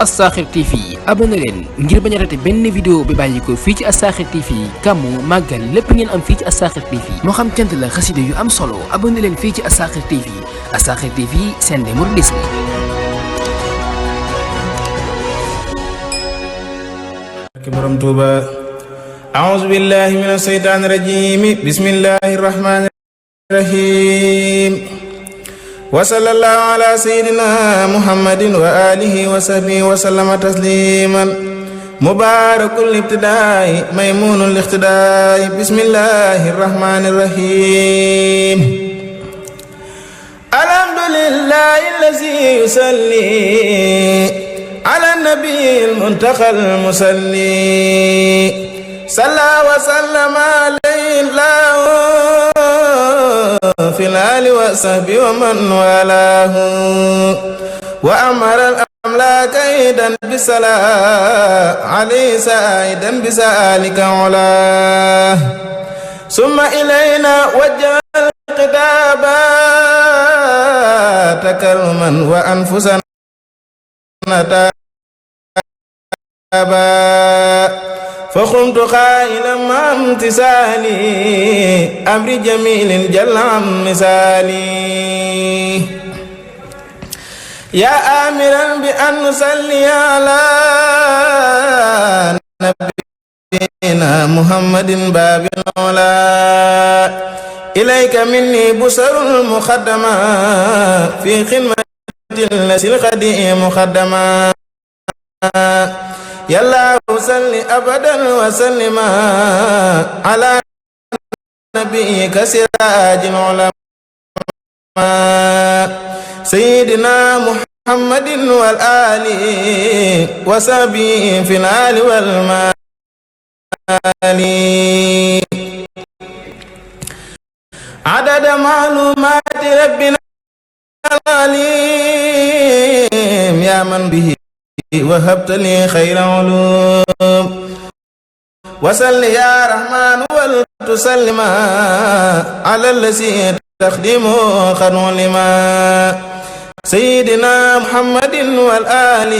As-Sakhir TV abonné leen ngir bañ a raté benn vidéo bi bàyyi ko fii ci As-Sakhir TV gàmmu màggal lépp ngeen am fii ci As-Sakhir TV moo xam cant la xasida yu am solo abonné leen fii ci As-Sakhir TV As-Sakhir TV seen de mouridisme. borom Tuuba a'uuzu billahi mina shaytaani rajiim bismillahi rahmaani rahiim wa sallallahu ala sayyidina muhammadin wa alihi wa sahbihi wa sallama tasliman mubaarakul ibtidaai maymuunul iqtidaai bismillahi rahmaani rahiim alhamdulillahi allazi yusalli ala nabiyil muntaqal musalli salla wa sallama alayhi fil aali wa sahbi wa man walaahu wa amara al amlaaka aidan bisalaa alayhi saidan bisalika ulaa summa ilayna wajjaha al khitaaba takarruman wa anfusan فقمت قائلا مع امتثالي أمر جميل جل عن مثالي يا آمرا بأن نصلي على نبينا محمد باب العلا إليك مني بشر المقدمة في خدمة الذي القديم مقدما يا الله صل أبدا وسلم على نبيك سراج العلماء سيدنا محمد والآل وصحبه في الآل والمال عدد معلومات ربنا العليم يا من به وهبت لي خير علوم وصل يا رحمن ولتسلم على الذي تخدمه خير لما سيدنا محمد والآل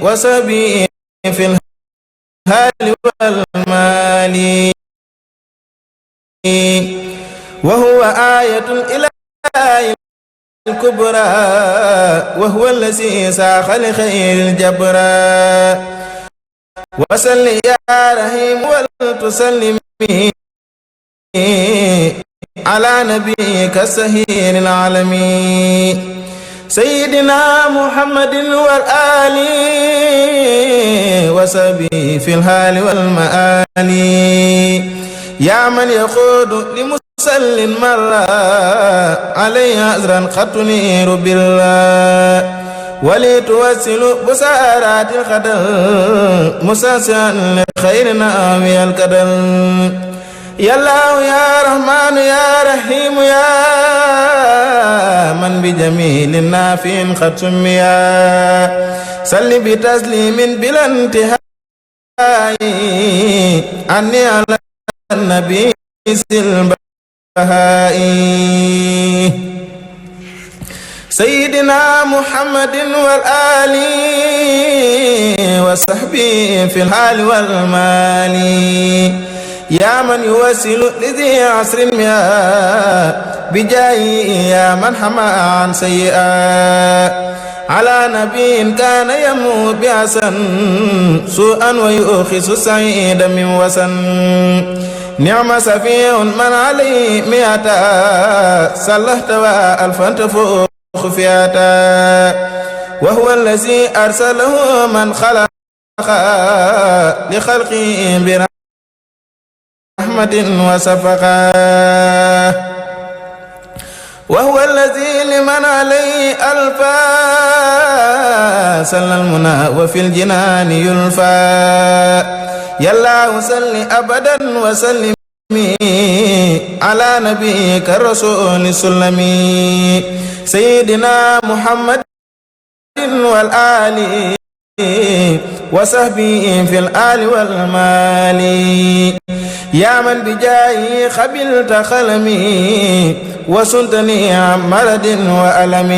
وصحبه في الحال والمال وهو آية الإله الكبرى وهو الذي ساق لخير الجبرى وصل يا رحيم ولتسلم على نبيك السهير العالمين سيدنا محمد والآل وصحبه في الحال والمآل يا من يقود لمسل مرة عليه أزرا قد تنير بالله ولتوسل بسارات القدر مساسا لخيرنا ويا القدر يا الله يا رحمن يا رحيم يا من بجميل النافع قد سمي صل بتسليم بلا انتهاء عني على النبي البهائي سيدنا محمد والآل وصحبه في الحال والمال يا من يوصل لذي عصر يا بجاي يا من حمى عن سيئات على نبي كان يموت بأسن سوءا ويؤخذ سعيدا من وسن نعم سفيه من عليه مئتا صلحت وألفا تفوق خفياتا وهو الذي أرسله من خلق لخلقه برحمة وسفقا وهو الذي لمن عليه ألفا سل المنى وفي الجنان يلفا يا الله صل أبدا وسلم على نبيك الرسول السلمي سيدنا محمد والآل وصحبه في الآل والمال يا من بجاهه خبلت خلمي وسلتني عن مرض وألم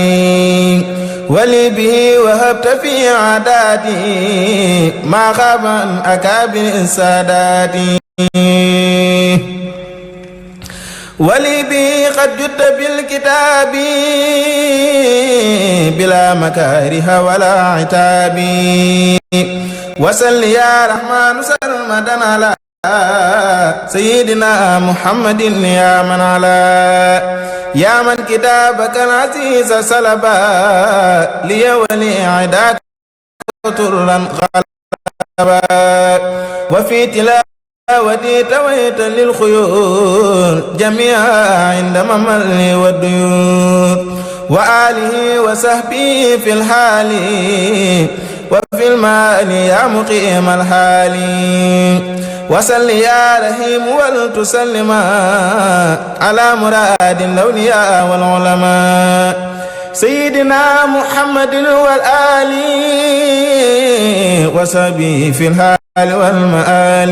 ولي به وهبت في عاداتي ما خاب عن أكابر السادات ولي به قد جد بالكتاب بلا مكاره ولا عتاب وسل يا رحمن سرمدا على سيدنا محمد يا من يا من كتابك العزيز سلبا لي ولعداك ترا غلبا وفي تلاوتي تويت للخيول جميعا عند ممل والديون وآله وصحبه في الحال وفي المال يا مقيم الحال وسل يا رحيم ولتسلم على مراد الأولياء والعلماء سيدنا محمد والآل وصحبه في الحال والمآل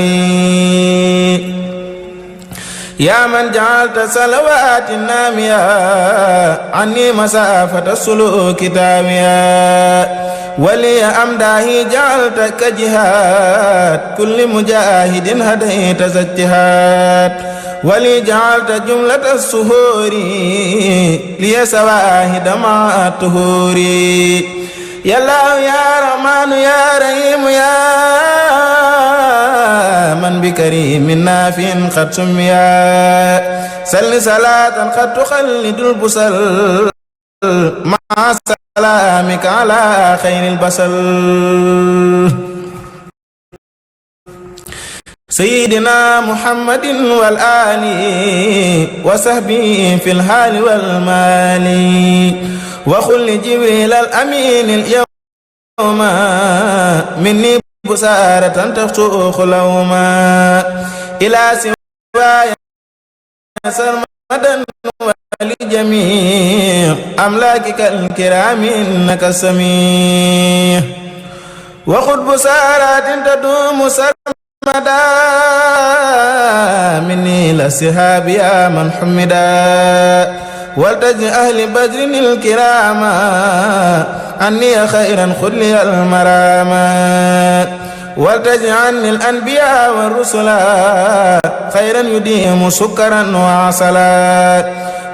يا من جعلت صلوات النامية عني مسافة السلوك تامية ولي أمداه جعلت كجهاد كل مجاهد هديت زجهاد ولي جعلت جملة السهور لي سواهد مع الطهور يا الله يا رحمن يا رحيم يا من بكريم نافع قد سمي سل صلاة قد تخلد البصر مع سلامك على خير البصر سيدنا محمد والآل وصحبه في الحال والمال وخل جبريل الأمين اليوم مني بسارة تخشوخ لوما إلى سواي سرمدا ولجميع أملاكك الكرام إنك سميع وخذ بسارات تدوم سرمدا مني لسحاب يا من حمدا ولتجن أهل بدر الكرام عني خيرا خذ لي المراما ولتجعلني الأنبياء والرسل خيرا يديم سكرا وعسلا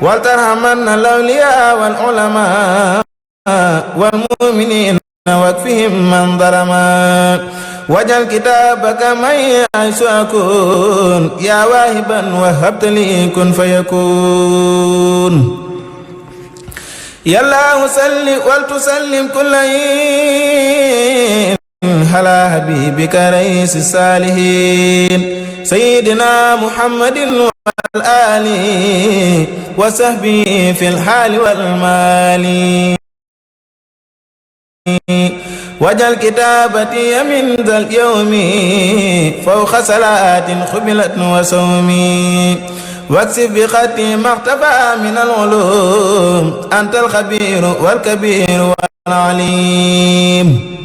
ولترحمن الأولياء والعلماء والمؤمنين واكفهم من ظلما واجعل كتابك من يعيش أكون يا واهبا وهبت لي كن فيكون يا الله صل ولتسلم كل على حبيبك رئيس الصالحين سيدنا محمد والآل وصحبه في الحال والمال واجعل كتابتي من ذا اليوم فوق صلاة خبلت وصومي واكسب بخطي ما اختفى من العلوم أنت الخبير والكبير والعليم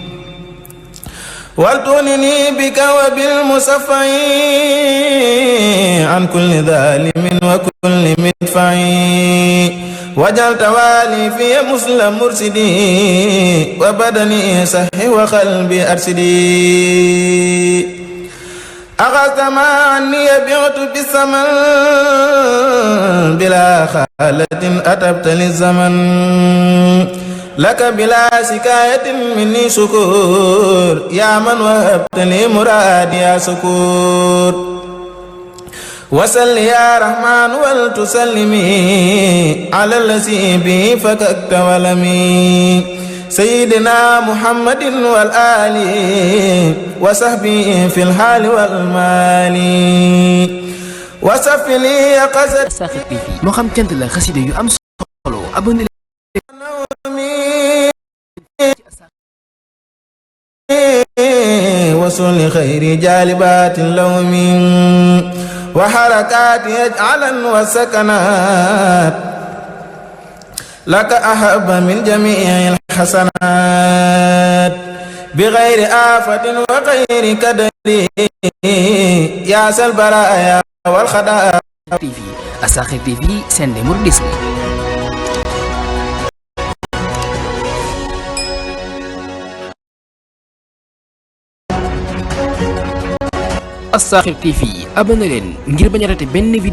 ولتغنني بك وبالمصفى عن كل ظالم وكل مدفع واجعل توالي في مسلم مرشدي وبدني صحي وقلبي أرشدي أخذت ما عني بعت بالثمن بلا خالة أتبت للزمن لك بلا شكاية مني شكور يا من وهبت لي مرادي يا شكور وسل يا رحمن ولتسلمي على الذي به فككت ولمي سيدنا محمد والآل وصحبه في الحال والمال وصف لي قصد Assakhir TV moo xam cant la xasida yu am solo abonné وصل خير جالبات اللوم وحركات يجعلا وسكنات لك أحب من جميع الحسنات بغير آفة وغير كدر يا ذا البرايا والخداع TV Assakhir TV seen mouridisme As-Sakhir TV abonné leen ngir bañ a raté benn vidéo